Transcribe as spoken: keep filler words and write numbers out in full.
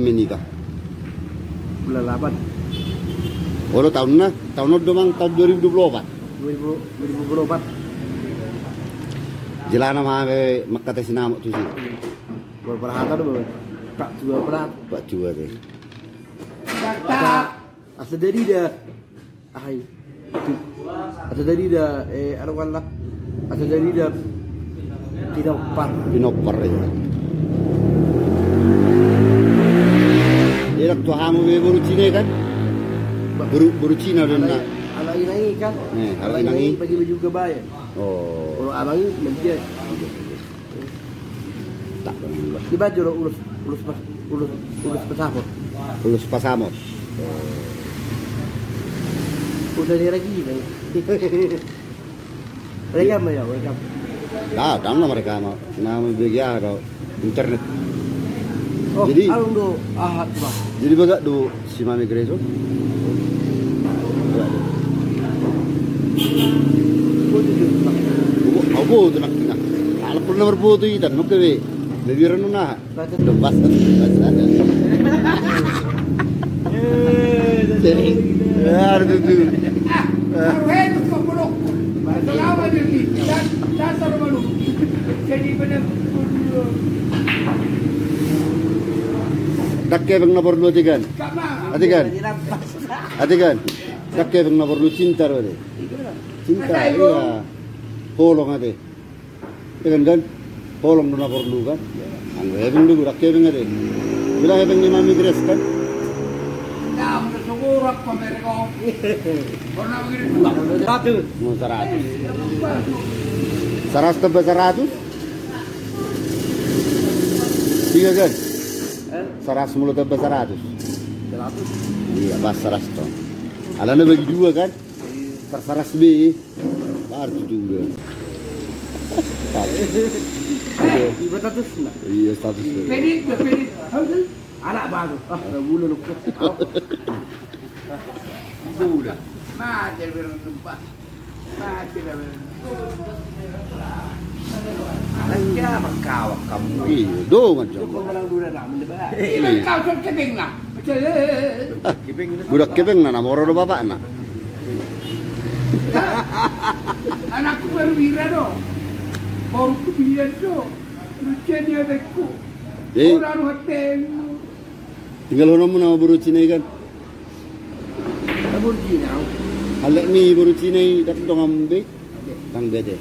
Menikah. Bulan delapan. Olo, taon na, taon on do mang, taon dua ribu dua puluh opat. Dua ribu, dua ribu dua puluh opat. Jala nama be mangkatai sinamot tusi. Baru parhata do, Bang. Pak Jua parhata. Pak Jua deh. Asa jadi dah. Ahai. Asa jadi dah, eh, anu kan lah. Asa jadi dah. Pinompar. Pinompar, iya. Iya, tu hamu be boru Cina kan? Boru, boru Cina do na. Anak inang i kan? Eh, anak inang i. Bagi baju kebayan. Oh. Kalau abang i media. Tak. Di baju lo ulos, ulos pas, ulos, ulos pasamot. Ulos pasamot. Udah dia lagi, Bang. Rekam ya, rekam. Nah, dang na rekam. Nama media do internet. Oh, jadi, alung do aha, Bang. Jadi bagak do si Mami Grace on. Bagak do. Boto do, Bang. Au boto, nak, nak. Ala pun nomor boto i, dan, oke be. Lebiran nuna. Lepas, lepas. Ya, ada tu, tu. Ah, baru itu kau peluk. Selama dia ni, dan dasar malu. Jadi benar. Dang hepeng na porlu, ate kan? Ate kan? Ate kan? Dang hepeng na porlu cinta do, ate. Cinta, iya. Holong, ate. Iya kan, kan? Holong do na porlu kan? Anggo hepeng do, dang hepeng ate. Bilang hepeng ni Mami Grace kan? Saratus. Mau saratus. Saratus tambah saratus? Iya kan? Saratus molo tambah saratus. Saratus. Iya, pas saratus tong. Alana bagi dua kan? Tersaras be. Baru tu dua. Iba status na. Iya, status na. Pede, pede. Anak baru. Ah, bulan. Bulan. Mati bilang tempat. Mati dah bilang. Iya, mangkawak hamu. Iya, dongan jo. Iya. Kau tu hepeng na. Godang hepeng na, na moro do bapakna. Anakku baru ira do. Baru kubilang do. Lucu dia hepengku. Jadi, tinggalhononmu nama boru Cina i kan? Nama boru Cina. Halak ni boru Cina i, dang dongan be. Dang be ate.